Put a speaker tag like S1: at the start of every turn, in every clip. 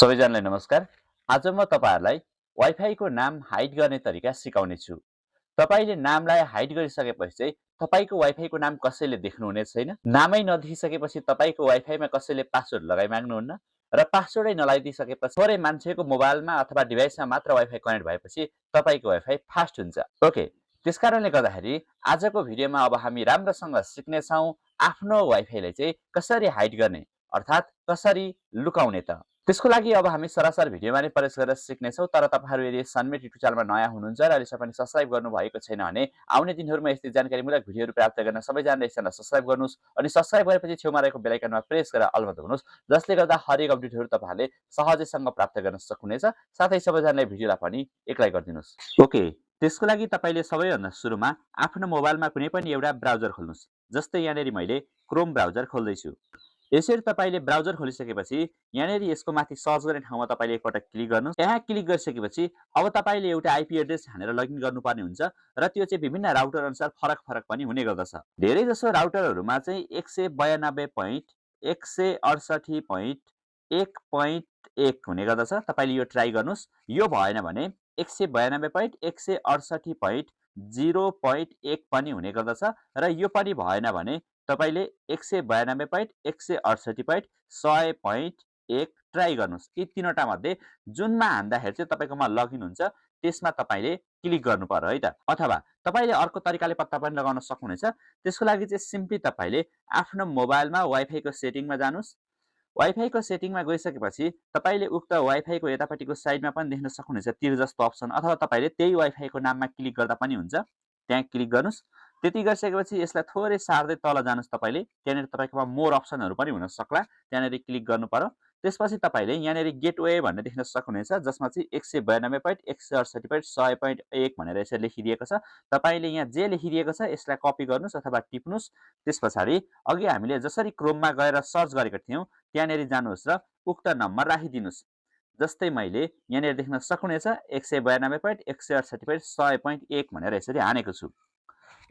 S1: सबैजनालाई नमस्कार। आज म तपाईहरुलाई वाइफाईको नाम हाइड गर्ने तरिका सिकाउने छु। तपाईले नामलाई हाइड गरिसकेपछि चाहिँ तपाईको वाइफाईको नाम कसैले देख्नुहुने छैन। नामै नदेखिसकेपछि तपाईको वाइफाईमा कसैले पासवर्ड लगाइ माग्नुहुन्न र पासवर्डै नलाइदिइसकेपछि थोरै मान्छेको मोबाइलमा अथवा डिभाइसमा मात्र वाइफाई कनेक्ट भएपछि तपाईको वाइफाई फास्ट हुन्छ। ओके, त्यसकारणले गर्दाखेरि आजको भिडियोमा अब हामी राम्रोसँग सिक्ने छौं आफ्नो वाइफाईलाई चाहिँ कसरी हाइड गर्ने अर्थात कसरी लुकाउने त। त्यसको लागि अब हामी सरासर भिडियोमा नै प्रवेश गरेर सिक्नेछौँ। तर तपाईहरु यदि सन्मेट युट्युब च्यानलमा नयाँ हुनुहुन्छ र अहिलेसम्म पनि सब्स्क्राइब गर्नुभएको छैन भने आउने दिनहरुमा यस्तै जानकारीमूलक भिडियोहरु प्राप्त गर्न सबैजनाले यसलाई सब्स्क्राइब गर्नुस् अनि सब्स्क्राइब गरेपछि छेउमा रहेको बेल आइकनमा प्रेस गरेर अलमा दबाउनुस्, जसले गर्दा हरेक अपडेटहरु तपाईहरुले सहजैसँग प्राप्त गर्न सक्नुहुनेछ। साथै सबैजनाले भिडियोलाई पनि एक लाइक गरिदिनुस्। ओके, त्यसको लागि तपाईले सबैभन्दा सुरुमा आफ्नो मोबाइलमा कुनै पनि एउटा ब्राउजर खोल्नुस्। जस्तै यहाँनेरि मैले क्रोम ब्राउजर खोल्दै छु। यसरी तपाईले ब्राउजर खोलिसकेपछि यहाँनेरि यसको माथि सर्च गर्ने ठाउँमा तपाईले एकपटक क्लिक गर्नुस्। यहाँ क्लिक गरिसकेपछि अब तपाईले एउटा आईपी एड्रेस हानेर लगइन गर्नुपर्ने हुन्छ र त्यो चाहिँ विभिन्न राउटर अनुसार फरक पनि हुने गर्दछ। धेरै जसो राउटरहरुमा चाहिँ 192.168.1.1 हुने गर्दछ। तपाईले यो ट्राई गर्नुस्। यो भएन भने 192.168.0.1 पनि हुने गर्दछ र यो पनि भएन भने तपाईले 192.168.100.1 ट्राई गर्नुस्। यी तीनवटा मध्ये जुनमा हान्दाखेरि चाहिँ तपाईकोमा लगइन हुन्छ त्यसमा तपाईले क्लिक गर्नु पर्यो है त। अथवा तपाईले अर्को तरिकाले पत्ता पनि लगाउन सक्नुहुनेछ। त्यसको लागि चाहिँ सिम्पली तपाईले आफ्नो मोबाइलमा वाइफाई को सेटिङमा जानुस्। वाइफाई को सेटिङमा गइसकेपछि तपाईले उक्त वाइफाई को यतापट्टिको साइडमा पनि देख्न सक्नुहुनेछ तीर जस्तो अप्सन, अथवा तपाईले त्यही वाइफाई को नाममा क्लिक गर्दा पनि हुन्छ। त्यहाँ क्लिक गर्नुस्। त्यति गरिसकेपछि यसलाई थोरै सार्दै तल जानुस्। तपाईले त्यहाँनेरि तपाईकोमा मोर अप्सनहरु पनि हुन सक्ला, त्यहाँनेरि क्लिक गर्नु पर्यो। त्यसपछि तपाईले यहाँनेरि गेटवे भन्ने देख्न सक्नुहुनेछ, जसमा चाहिँ 192.168.100.1 भनेर यसरी लेखिदिएको छ। तपाईले यहाँ जे लेखिदिएको छ यसलाई कपी गर्नुस् अथवा टिप्नुस्। त्यसपछि अघि हामीले जसरी क्रोममा गएर सर्च गरेका थियौं त्यहाँनेरि जानुस् र उक्त नम्बर राखिदिनुस्। जस्तै मैले यहाँनेरि देख्न सक्नुहुनेछ 192.168.100.1 भनेर यसरी हानेको छु।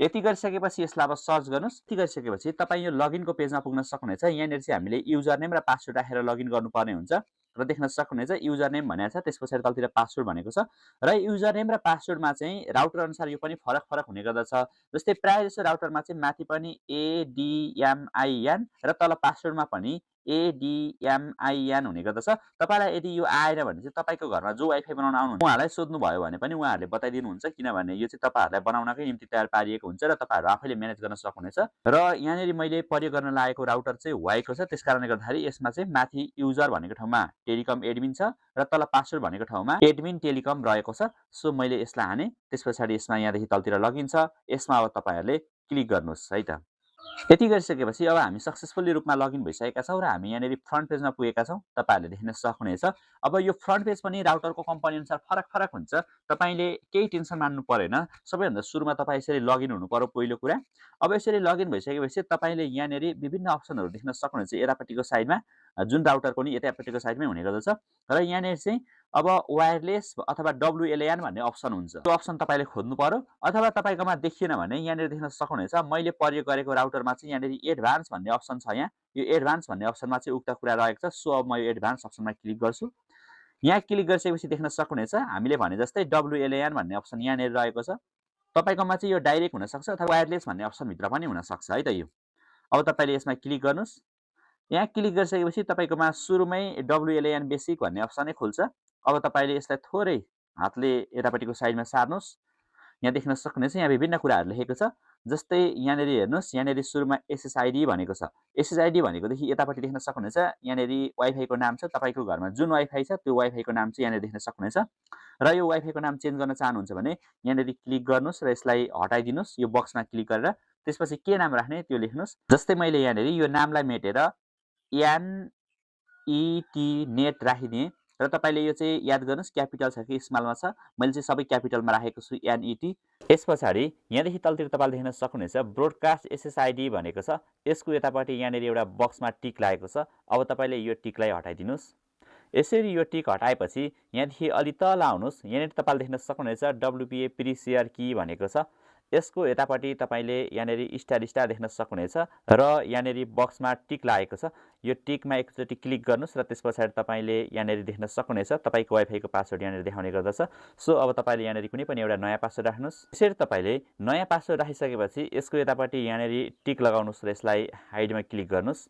S1: यति गरिसकेपछि यसलाई अब सर्च गर्नुस्। यति गरिसकेपछि तपाई यो लगइनको पेजमा पुग्न सक्नुहुनेछ। यहाँनेरि चाहिँ हामीले युजर नेम र पासवर्ड राखेर लगइन गर्नुपर्ने हुन्छ र देख्न सक्नुहुनेछ युजर नेम भनेको छ, त्यसपछि तलतिर पासवर्ड भनेको छ र युजर नेम र पासवर्डमा चाहिँ राउटर अनुसार यो पनि फरक हुने गर्दछ। जस्तै प्राय जसो राउटरमा चाहिँ माथि पनि ADMIN र तल पासवर्डमा पनि ADMIN हुने गर्दछ। तपाईलाई यदि यो आएन भने चाहिँ तपाईको घरमा जो वाइफाई बनाउन आउनुहुन्छ उहाँलाई सोध्नु भयो भने पनि उहाँहरूले बताइदिनुहुन्छ, किनभने यो चाहिँ तपाईहरुलाई बनाउनकै निम्ति तयार पारिएको हुन्छ र तपाईहरु आफैले म्यानेज गर्न सक्नुहुनेछ। र यहाँनेरि मैले प्रयोग गर्न लागेको राउटर चाहिँ वाईको छ, त्यसकारणले गर्दाखेरि यसमा चाहिँ माथि युजर भनेको ठाउँमा टेलिकम एडमिन छ र तल पासवर्ड भनेको ठाउँमा एडमिन टेलिकम रहेको छ। सो मैले यसलाई हाने। त्यसपछि यसमा यहाँदेखि तलतिर लगइन छ, यसमा अब तपाईहरुले क्लिक गर्नुस् है त। यति गरिसकेपछि अब हामी सक्सेसफुली रूपमा लगइन भइसकेका छौं र हामी यहाँनेरि फ्रन्ट पेजमा पुगेका छौं। तपाईहरुले देख्न सक्नुहुनेछ। अब यो फ्रन्ट पेज पनि राउटरको कम्पनी अनुसार फरक हुन्छ। तपाईले केही टेन्सन मान्नु परेन। सबैभन्दा सुरुमा तपाई यसरी लगइन हुनु पर्यो पहिलो कुरा। अब यसरी लगइन भइसकेपछि तपाईले यहाँनेरि विभिन्न अप्सनहरु देख्न सक्नुहुनेछ यतापट्टिको साइडमा, जुन राउटरको नि यतापट्टिको साइडमै हुने गर्दछ र यहाँनेरि चाहिँ अब वायरलेस अथवा WLAN भन्ने अप्सन हुन्छ। त्यो अप्सन तपाईले खोज्नु पर्यो, अथवा तपाईकोमा देखिएन भने यहाँनेरि देख्न सक्नुहुनेछ मैले प्रयोग गरेको राउटरमा चाहिँ यहाँनेरि एडभान्स भन्ने अप्सन छ। यहाँ यो एडभान्स भन्ने अप्सनमा चाहिँ उक्त कुरा रहेको छ। सो अब म यो एडभान्स अप्सनमा क्लिक गर्छु। यहाँ क्लिक गरिसकेपछि देख्न सक्नुहुनेछ हामीले भने जस्तै WLAN भन्ने अप्सन यहाँनेरि रहेको छ। तपाईकोमा चाहिँ यो डाइरेक्ट हुन सक्छ अथवा वायरलेस भन्ने अप्सन भित्र पनि हुन सक्छ है त। यो अब तपाईले यसमा क्लिक गर्नुस्। यहाँ क्लिक गरिसकेपछि तपाईकोमा सुरुमै WLAN बेसिक भन्ने अप्सनै खुल्छ। अब तपाईले यसलाई थोरै हातले यतापट्टिको साइडमा सार्नुस्। यहाँ देख्न सक्नुहुनेछ यहाँ विभिन्न कुराहरु लेखेको छ। जस्तै यहाँनेरि हेर्नुस्, यहाँनेरि सुरुमा SSID भनेको छ। SSID भनेकोदेखि यतापट्टि देख्न सक्नुहुनेछ यहाँनेरि वाइफाई को नाम छ। तपाईको घरमा जुन वाइफाई छ त्यो वाइफाई को नाम चाहिँ यहाँनेरि देख्न सक्नुहुनेछ। र यो वाइफाई को नाम चेन्ज गर्न चाहनुहुन्छ भने यहाँनेरि क्लिक गर्नुस् र यसलाई हटाइदिनुस् यो बक्समा क्लिक गरेर। त्यसपछि के नाम राख्ने त्यो लेख्नुस्। जस्तै मैले यहाँनेरि यो नामलाई मेटेर NET नेट राखिदिए र तपाईले यो चाहिँ याद गर्नुस् क्यापिटल छ कि स्मलमा छ। मैले चाहिँ सबै क्यापिटलमा राखेको छु NET। यसपछि यहाँदेखि तलतिर तपाईले देख्न सक्नुहुनेछ ब्रोडकास्ट SSID भनेको छ। यसको यतापट्टि यहाँनेरि एउटा बक्समा टिक लागेको छ। अब तपाईले यो टिकलाई हटाइदिनुस्। यसरी यो टिक हटाएपछि यहाँदेखि अलि तल आउनुस्। यहाँनेरि तपाईले देख्न सक्नुहुनेछ WPA प्री शेयर की भनेको छ। यसको यतापट्टि तपाईँले यहाँनिर स्टार स्टार देख्न सक्नुहुनेछ र यहाँनिर बक्समा टिक लागेको छ। यो टिकमा एकचोटि क्लिक गर्नुहोस् र त्यस पछाडि तपाईँले यहाँनिर देख्न सक्नुहुनेछ तपाईँको वाइफाईको पासवर्ड यहाँनिर देखाउने गर्दछ। सो अब तपाईँले यहाँनिर कुनै पनि एउटा नयाँ पासवर्ड राख्नुहोस्। यसरी तपाईँले नयाँ पासवर्ड राखिसकेपछि यसको यतापट्टि यहाँनिर टिक लगाउनुहोस् र यसलाई हाइडमा क्लिक गर्नुहोस्।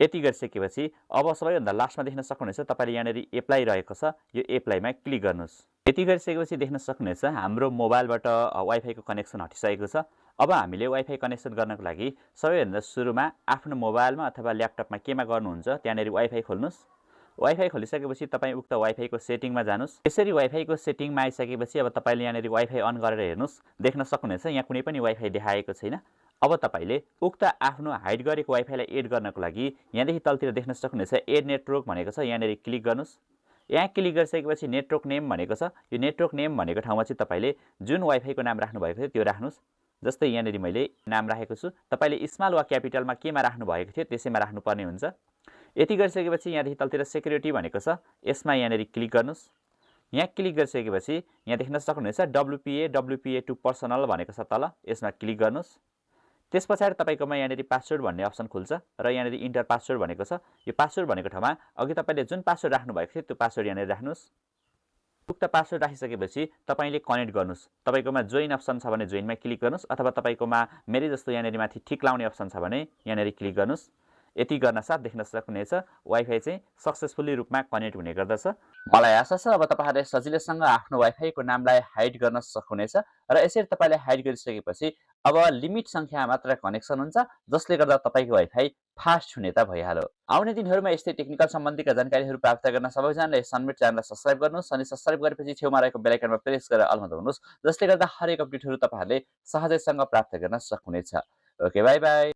S1: यति गरिसकेपछि अब सबैभन्दा लास्टमा देख्न सक्नुहुनेछ तपाईँले यहाँनिर एप्लाई रहेको छ, यो एप्लाईमा क्लिक गर्नुहोस्। यति गरिसकेपछि देख्न सक्नुहुनेछ हाम्रो मोबाइलबाट वाइफाईको कनेक्सन हटिसकेको छ। अब हामीले वाइफाई कनेक्सन गर्नको लागि सबैभन्दा सुरुमा आफ्नो मोबाइलमा अथवा ल्यापटपमा केमा गर्नुहुन्छ त्यहाँनिर वाइफाई खोल्नुहोस्। वाइफाई खोलिसकेपछि तपाईँ उक्त वाइफाईको सेटिङमा जानुहोस्। यसरी वाइफाईको सेटिङमा आइसकेपछि अब तपाईँले यहाँनिर वाइफाई अन गरेर हेर्नुहोस्। देख्न सक्नुहुनेछ यहाँ कुनै पनि वाइफाई देखाएको छैन। अब तपाईँले उक्त आफ्नो हाइड गरेको वाइफाईलाई एड गर्नको लागि यहाँदेखि तलतिर देख्न सक्नुहुनेछ एड नेटवर्क भनेको छ, यहाँनिर क्लिक गर्नुहोस्। यहाँ क्लिक गरिसकेपछि नेटवर्क नेम भनेको छ, यो नेटवर्क नेम भनेको ठाउँमा चाहिँ तपाईँले जुन वाइफाईको नाम राख्नुभएको थियो त्यो राख्नुहोस्। जस्तै यहाँनिर मैले नाम राखेको छु, तपाईँले स्मल वा क्यापिटलमा केमा राख्नुभएको थियो त्यसैमा राख्नुपर्ने हुन्छ। यति गरिसकेपछि यहाँदेखि तलतिर सेक्युरिटी भनेको छ, यसमा यहाँनिर क्लिक गर्नुहोस्। यहाँ क्लिक गरिसकेपछि यहाँ देख्न सक्नुहुनेछ WPA2 पर्सनल भनेको छ तल, यसमा क्लिक गर्नुहोस्। त्यस पछाडि तपाईँकोमा यहाँनिर पासवर्ड भन्ने अप्सन खुल्छ र यहाँनिर इन्टर पासवर्ड भनेको छ। यो पासवर्ड भनेको ठाउँमा अघि तपाईँले जुन पासवर्ड राख्नुभएको थियो त्यो पासवर्ड यहाँनिर राख्नुहोस्। उक्त पासवर्ड राखिसकेपछि तपाईँले कनेक्ट गर्नुहोस्। तपाईँकोमा जोइन अप्सन छ भने जोइनमा क्लिक गर्नुहोस् अथवा तपाईँकोमा मेरै जस्तो यहाँनिर माथि टिक लाउने अप्सन छ भने यहाँनिर क्लिक गर्नुहोस्। यति गर्न साथ देख्न सक्नुहुनेछ वाइफाई चाहिँ सक्सेसफुली रूपमा कनेक्ट हुने गर्दछ। मलाई आशा छ अब तपाईँहरूले सजिलैसँग आफ्नो वाइफाईको नामलाई हाइड गर्न सक्नुहुनेछ र यसरी तपाईँले हाइड गरिसकेपछि अब लिमिट सङ्ख्या मात्र कनेक्सन हुन्छ, जसले गर्दा तपाईँको वाइफाई फास्ट हुने त भइहाल्यो। आउने दिनहरूमा यस्तै टेक्निकल सम्बन्धीका जानकारीहरू प्राप्त गर्न सबैजनाले सनमिट च्यानललाई सब्स्क्राइब गर्नुहोस् अनि सब्स्क्राइब गरेपछि छेउमा रहेको बेल आइकनमा प्रेस गरेर अलमा दबाउनुहोस्, जसले गर्दा हरेक अपडेटहरू तपाईँहरूले सहजैसँग प्राप्त गर्न सक्नुहुनेछ। Okay, by by.